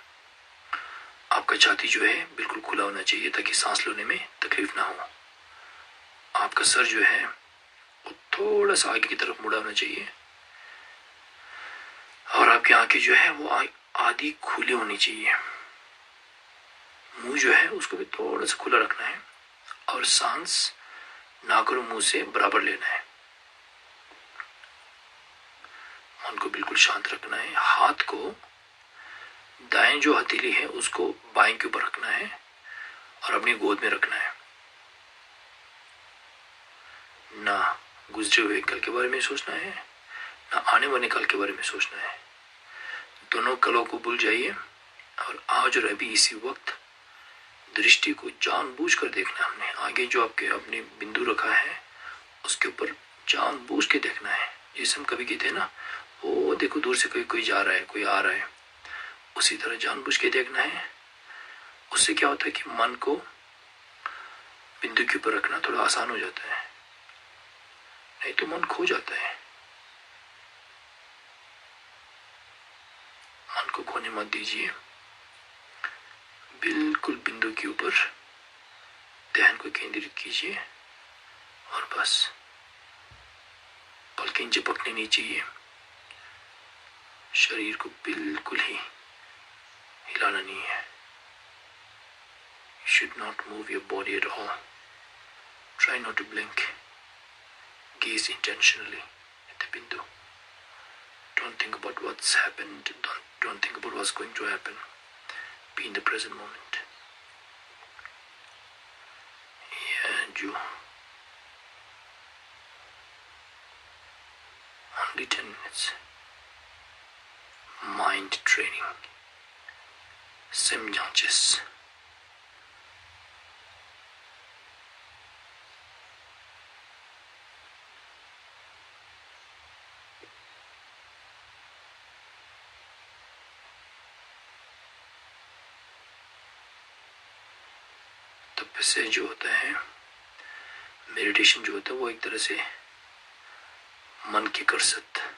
आपका छाती जो है, बिल्कुल खुला होना चाहिए, ताकि सांस लेने में तकलीफ ना हो। आपका सर जो है, वो थोड़ा सा आगे की तरफ मुड़ा होना चाहिए। और आपकी आंखें जो है, वो आ-, आधी खुली होनी चाहिए। मुंह जो है, उसको भी थोड़ा सा खुला रखना है। और सांस नाक और मुंह से बराबर लेना है। मन को बिल्कुल शांत रखना है। हाथ को, दाएं जो हथेली है, उसको बाएं के ऊपर रखना है और अपनी गोद में रखना है। ना गुजरे हुए कल के बारे में सोचना है, ना आने वाले कल के बारे में सोचना है। दोनों कलों को भूल जाइए और आज और अभी इसी वक्त दृष्टि को जानबूझकर देखना है हमने। आगे जो आपके, आपने बिंदु रखा है, उसके ऊपर जानबूझ के देखना है। जैसे हम कभी कहते हैं ना, "वो देखो, दूर से कोई, कोई जा रहा है, कोई आ रहा है।" उसी तरह जानबूझ के देखना है। उससे क्या होता है कि मन को बिंदु के ऊपर रखना थोड़ा आसान हो जाता है, नहीं तो मन खो जाता है। मन को खोने मत दीजिए। बिल्कुल बिंदु के ऊपर ध्यान को केंद्रित कीजिए और बस पलकें झपकनी नहीं चाहिए। शरीर को बिल्कुल ही हिलाना नहीं है। You should not move your body at all. Try not to blink. Gaze intentionally at the bindu. Don't think about what's happened. Don't, don't think about what's going to happen. Be in the present moment. Yeah, you. Only ten minutes. Mind training. སེམས་སྦྱང་བྱེད། तपस्या जो होता है, मेडिटेशन जो होता है, वो एक तरह से मन की कसरत,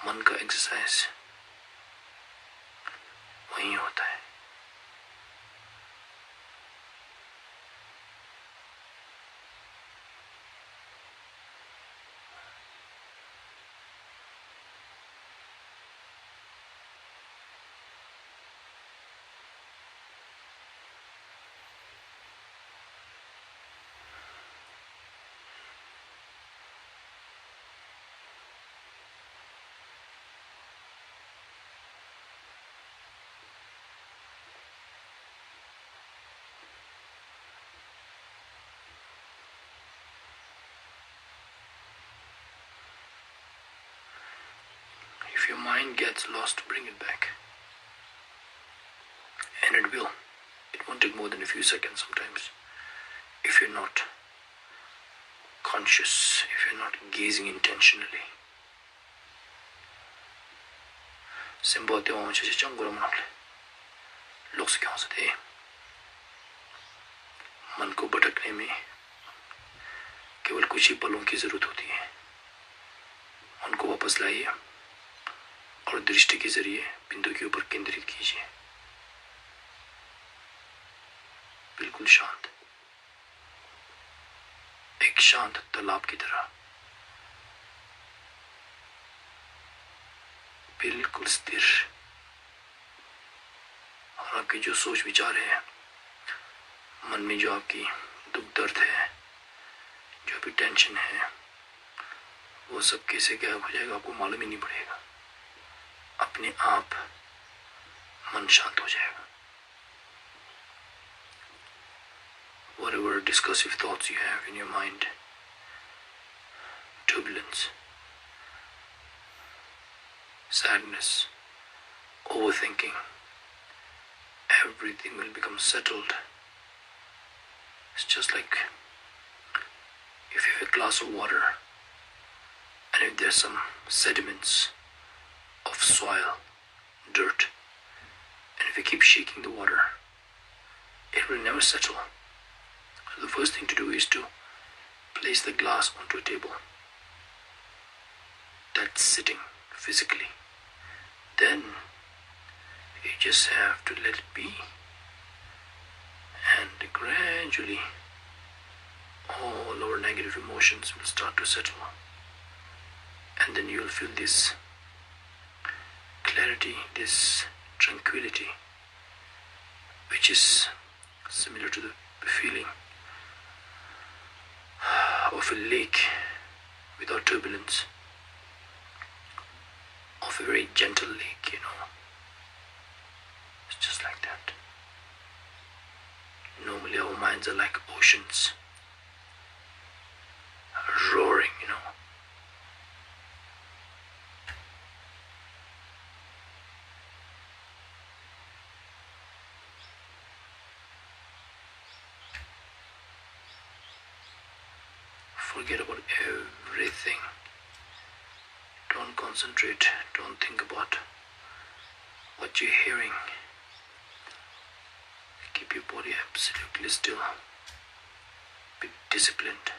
मन का एक्सरसाइज वहीं होता है। If your mind gets lost, bring it back. And it will. It won't take more than a few seconds sometimes. If you're not conscious, if you're not gazing intentionally. སེམས་པ་དེ་དབང་ཆ་ཆ་ཅང་གོ་ར་མ་ནོག་ལེ། ལོགས་སུ་ཁྱོངས་སོ་དེ། मन को भटकने में केवल कुछ ही पलों की ज़रूरत होती है। मन बस लाइए और दृष्टि के जरिए बिंदु के ऊपर केंद्रित कीजिए। बिल्कुल शांत। एक शांत तालाब की तरह। बिल्कुल स्थिर। और आपके जो सोच विचार है, मन में जो आपकी दुख दर्द है, जो भी टेंशन है, वो सब कैसे गायब हो जाएगा, आपको मालूम ही नहीं पड़ेगा। अपने आप मन शांत हो जाएगा। Whatever discursive thoughts you have in your mind, turbulence, sadness, overthinking, everything will become settled. It's just like if you have a glass of water and if there's some sediments of soil, dirt, and if you keep shaking the water, it will never settle. So the first thing to do is to place the glass onto a table that's sitting physically. Then you just have to let it be. And gradually, all our negative emotions will start to settle. And then you'll feel this clarity, this tranquility, which is similar to the feeling of a lake without turbulence, of a very gentle lake, you know. It's just like that. Normally, our minds are like oceans, roaring, you know. Forget about everything. Don't concentrate. Don't think about what you're hearing. Keep your body absolutely still. Be disciplined.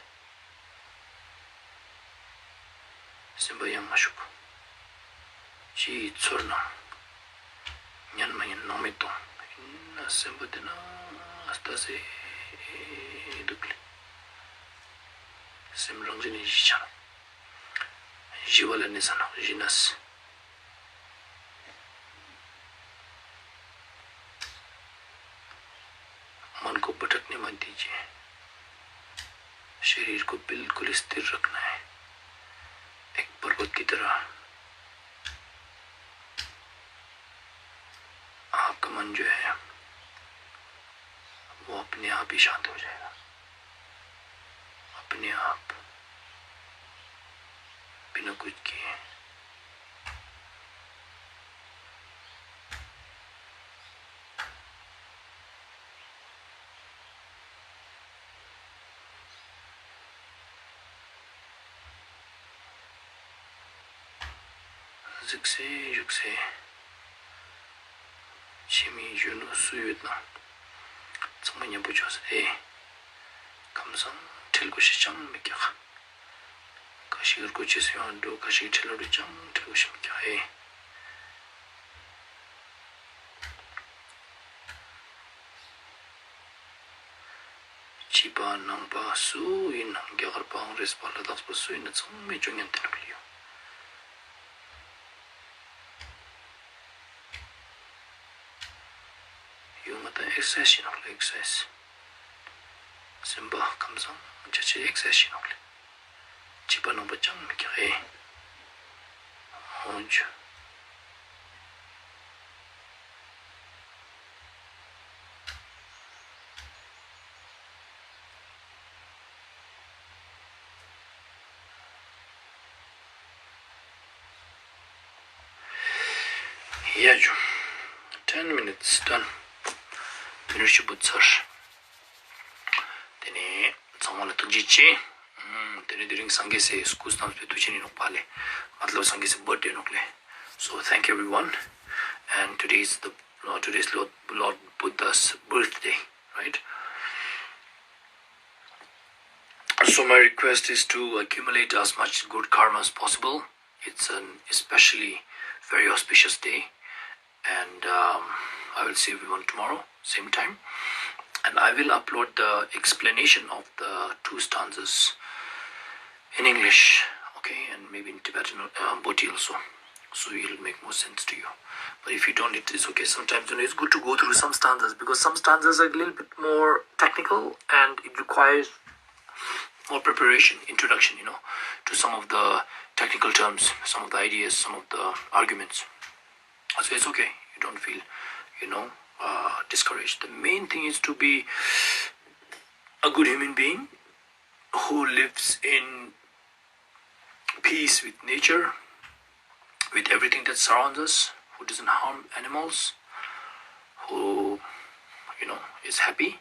སེམས་པ་ཡང་མ་ཞུགས། ཕྱིའི་ཚོར་སྣང་ཉན་མ་ཉན་སྣང་མེད་གཏོང་། ཡིན་ན་སེམས་པ་དེ་ན་ལྟ་སེ་འདུག་ལེ། སེམས་རང་བཞིན་གྱིས་ཞི་ཆ། ཞི་བ་ལ་གནས་ས་ན་ཞི་གནས། मन को भटकने मत दीजिए। शरीर को बिल्कुल स्थिर रखना है, एक पर्वत की तरह। आपका मन जो है, वो अपने आप ही शांत हो जाएगा, अपने आप, बिना कुछ किए। གཟིགས་སེ་བཞུགས་སེ། ཕྱི་མའི་གཞོན་ནུ་སུ་ཡོད་ན་ཚང་མ་མཉམ་པོ་བྱོས་ཟེར། ཨེ། ཁམས་བཟང་ཁྲེལ་དགོས་ཤེས་ཅང་མི་རྒྱག་ཁ་ཤས་སྒོ་ཕྱེས་སུ་ཡོང་འགྲོ། ཁ་ཤས་ཁྲེལ་ལོ་རུ་ཅང་ཁྲེལ་དགོས་ཤེས་མི་རྒྱག་ཨེ། ཕྱི་པ་ནང་པ་སུ་ཡིན་ནའང་རྒྱ་གར་པའང་རེད་པ། ལ་དྭགས་པ་སུ་ཡིན་ན་ཚང་མས་སྤྱོད་ཉན་དེ་འགྲོ་གི་ཡོད། ཡོང་ང་ད་ཨེག་སར་སའི་ཛི་བྱེད་ནོག་ལེ། ཨེག་སར་སའི་ཛི། སེམས་པ་ཁམས་བཟང་བྱ་ཆེད་ཨེག་སར་སའི་ཛི་བྱེད་ནོག་ལེ། ཕྱི་པ་ནང་པ་ཅང་མི་རྒྱག་ཨེ། འོན་ཀྱང་ཡ་ཇུ། ten minutes done. དེ་ནས་ཞུ་བུ་ཚར། དེ་ནས་ཚང་མ་ལ་ཐུགས་རྗེ་ཆེ། ཨམ། དེ་ནས་དེ་རིང་སངས་རྒྱས་སི་སྐུ་བལྟམས་པའི་དུས་ཆེན་ཡིན་ནོག་པ་ལེ། མ་ལོ་སངས་རྒྱས་སི་བར་ཐ་ཌེ་ཡིན་ནོག་ལེ། So thank everyone, and today is the, uh, today is Lord, Lord Buddha's birthday, right? So my request is to accumulate as much good karma as possible. It's an especially very auspicious day, and um, I will see everyone tomorrow, same time. And I will upload the explanation of the two stanzas in English, okay, and maybe in Tibetan, uh, Boti also. So it'll make more sense to you. But if you don't, it is okay. Sometimes, you know, it's good to go through some stanzas because some stanzas are a little bit more technical and it requires more preparation, introduction, you know, to some of the technical terms, some of the ideas, some of the arguments. So it's okay. You don't feel, you know, uh, discouraged. The main thing is to be a good human being who lives in peace with nature, with everything that surrounds us, who doesn't harm animals, who, you know, is happy,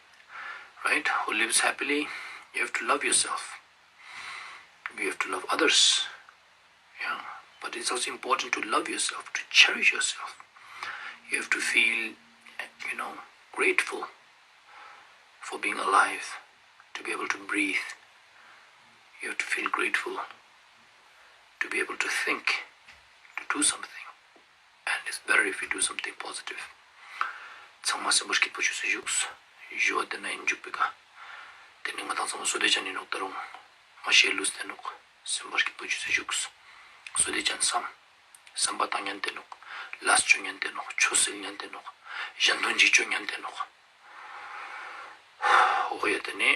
right? Who lives happily. You have to love yourself. You have to love others. Yeah. But it's also important to love yourself, to cherish yourself. You have to feel, you know, grateful for being alive, to be able to breathe. You have to feel grateful to be able to think, to do something. And it's better if you do something positive. ཚང་མ་སེམས་པ་སྐྱིད་པོ་བྱོས་སུ་བཞུགས། ཞུ་བ་དེ་ན་ཡིན་འཇུག་པའི་ཀ་དེ་ནི་ང་དང་ཚང་མ་བསོད་བདེ་ཅན་ཡིན་ནོག་ད་རུང་མ་ཤེས་ལུས་ཏེ་ནོག་སེམས་པ་སྐྱིད་པོ་བྱོས་སུ་བཞུགས། བསོད་བདེ་ཅན་བསམ། བསམ་པ་བཏང་ཉན་ཏེ་ནོག་ལས་བཅོ་ཉན་ཏེ་ནོག་ཆོས་སེལ་ཉན་ཏེ་ནོག་གཞན་དོན་གྱི་བཅོ་ཉན་ཏེ་ནོག་འོ་ཡ་དེ་ནི།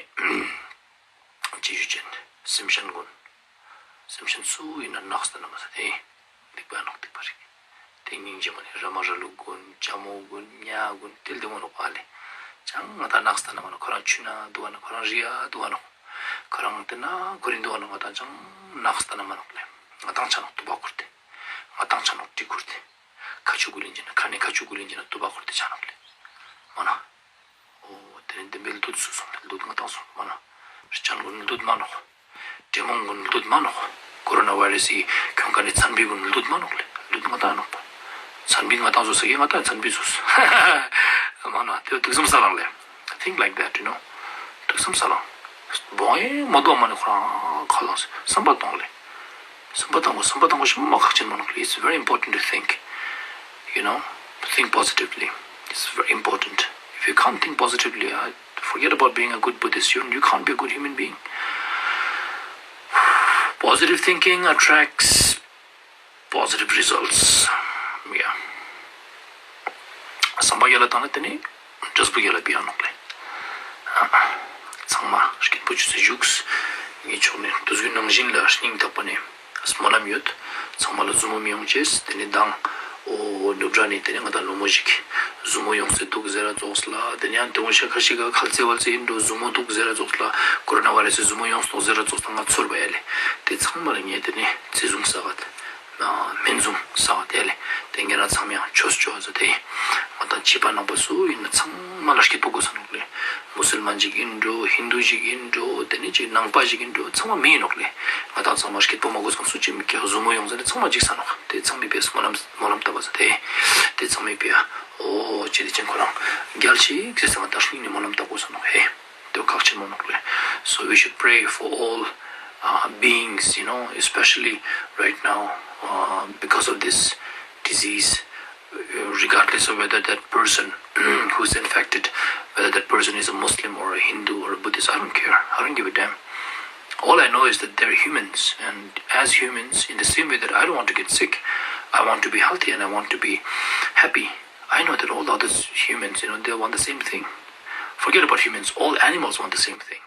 ཅི་ཞུ་ཅན། སེམས་ཅན་ཀུན། སེམས་ཅན་སུ་ཡིན་ན་ནགས་ད་ན་མ་ས་དེ། སྡིག་པ་ནོག་སྡིག་པ་རེད། དེ་སྙིང་རྗེ་མ་ནི་ར་མ་ར་ལུག་ཀུན་ལྕམ་མོ་ཀུན་ཉ་ཀུན་དེ་ལ་དེ་མོ་ནོག་པ་ལེ། ཅང་ང་ད་ནགས་ད་ན་མ་ནོག་ཁོ་རང་ཆུ་ན་དུ་བ་ནོག་ཁོ་རང་རི་ཡ་དུ་བ་ནོག་ཁོ་རང་དེ་ན་ཁོ་རིང་དུ་བ་ནོག་ང་ད་ཅང་ནགས་ད་ན་མ་ནོག་ལེ། ང་དང་ཆ་ནོག་དུ་བ་ཁུར་དེ། ང་དང་ཆ་ནོག་ཏི་ཁུར་དེ། ཁ་ཆུ་ཀུ་ལིན་ཅི་ན་ཁ་ནས་ཁ་ཆུ་ཀུ་ལིན་ཅི་ན་དུ་བ་ཁུར་དེ་ཆ་ནོག་ལེ། མ་ན། འོ་དེ་ནས་འདི་འདྲའི་ལུད་སུ་སོང་ལེ། ལུད་ང་དང་སོང་མ་ན། རི་ཅན་ཀུན་ལུད་མ་ནོག་དྲེད་མོང་ཀུན་ལུད་མ་ནོག་ཀོ་རོ་ན་བྷ་རེ་སི་ཁྱོང་ཁ་ནས་ཚན་བི་ཀུན་ལུད་མ་ནོག་ལེ། ལུད་ང་དང་ནོག་པ། ཚན་བི་ང་དང་སོ་ས་གི་ང་དང་ཚན་བི་སོ་ས། མ་ན་དེ་དུག་སམ་ས་ལང་ལེ། Think like that, you know. དུག་སམ་ས་ལང་། བོང་ཡེ་མ་དོ་མ་ནི་ཁོ་རང་ཁ་ལང་སེ་བསམ་པ་གཏོང་ལེ། བསམ་པ་བཏང་གོ་བསམ་པ་བཏང་གོ་ཤི་མ་ཁག་ཅན་མ་ནོག་ལེ། It's very important to think, you know, think positively. It's very important. If you can't think positively, uh, forget about being a good Buddhist. You, you can't be a good human being. Positive thinking attracts positive results. Yeah. བསམ་པ་ཡར་ལ་བཏང་ན་དེ་ནི་འབྲས་བུ་ཡར་ལ་ཕུལ་ཡ་ནོག་ལེ། ཚང་མ་སྐྱིད་པོ་བྱོས་སུ་བཞུགས། ངའི་ཕྱོགས་ནས་དུས་ཚོད་ནང་བཞིན་ལ་སྙིང་ཐག་པ་ནས་སྨོན་ལམ་ཡོད། ཚང་མ་ལ་ཟུར་མོ་མི་ཡོང་ཅེས། དེ་ནི་མདང་འོ་ནུབ་ར་ནས་དེ་ནི་ང་དང་ལོ་མོ་ཞིག་ཟུར་མོ་ཡོང་སེ་འདུག་ཟེར་ར་ཙོགས་ལ། དེ་ནི་ཡང་དེ་འོ་ཤ་ཁ་ཤི་ག་ཁལ་ཙེ་ཝལ་ཙེ་ཡིན་འགྲོ་ཟུར་མོ་འདུག་ཟེར་ར་ཙོགས་ལ། ཀོ་རོ་ན་བྷ་རེ་སི་ཟུར་མོ་ཡོང་སོང་ཟེར་ར་ཙོགས་ལ་ང་ཚོར་བ་ཡ་ལེ། དེ་ཚང་མ་ལ་ངས་དེ་ནི་བརྩི་བཟུང་ས་ག་ད། སྨན་བཟུང་ས་ག་དེ་ལེ། དེ་ངེད་རང་ཚང་མ་ཡང་ཆོས་ཆོས་ཟེར་དེ། ང་དང་བྱིས་པ་ནང་པ་སུ་ཡིན་ན་ཚང་མ་ལ་སྐྱིད་པོ་དགོས་ས་ནོག་ལེ། མུ་སུལ་མན་ཅིག་ཡིན་འགྲོ། ཧིན་དུ་ཅིག་ཡིན་འགྲོ། དེ་ནི་ཅིག་ནང་པ་ཅིག་ཡིན་འགྲོ། ཚང་མ་མི་ཡིན་ནོག་ལེ། ང་དང་ཚང་མ་སྐྱིད་པོ་མ་དགོས་ས་སུ་ཅིག་མི་སྐྱེ། ཟུར་མོ་ཡོང་ཟེར་ནས་ཚང་མ་འཇིགས་ས་ནོག་དེ་ཚང་མའི་ཕིའ་སྨོན་ལམ་སྨོན་ལམ་བཏབ་པ་ཟེར་དེ། དེ་ཚང་མའི་ཕིའ་འོ་ཅི་དེ་ཅན་ཁོ་རང་རྒྱལ་ཞིག་ཟེར་ས་ང་དང་སྙིང་ནས་སྨོན་ལམ་བཏབ་དགོས་ས་ནོག་ཧེ། དེ་ཁག་ཆེན་མོ་ནོག་ལེ། So we should pray for all uh, beings, you know, especially right now uh, because of this disease, uh, regardless of whether that person who's infected, whether that person is a Muslim or a Hindu or a Buddhist, I don't care. I don't give a damn. All I know is that they're humans, and as humans, in the same way that I don't want to get sick, I want to be healthy and I want to be happy. I know that all the other humans, you know, they want the same thing. Forget about humans, all animals want the same thing.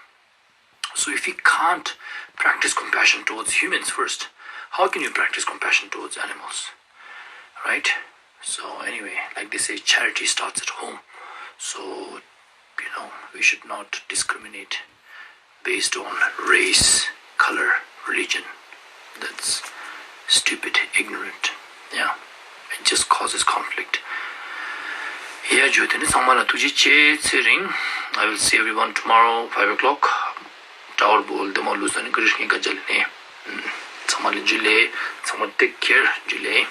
So if you can't practice compassion towards humans first, how can you practice compassion towards animals? Right? So anyway, like they say, charity starts at home. So, you know, we should not discriminate based on race, color, religion. That's stupid, ignorant. Yeah. It just causes conflict. ཡ་ཇུ་དེ་ནི་ཚང་མ་ལ་ཐུགས་རྗེ་ཆེ། ཚེ་རིང་། I will see everyone tomorrow, five o'clock. ཊ་ཝར་བོལ་དེ་མ་ལུས་ས་ནི་ག་རེ་ཤིང་ག་ཅལ་ནས། ཚང་མ་ལ་ཇུ་ལེ། ཚང་མ་take care. ཇུ་ལེ།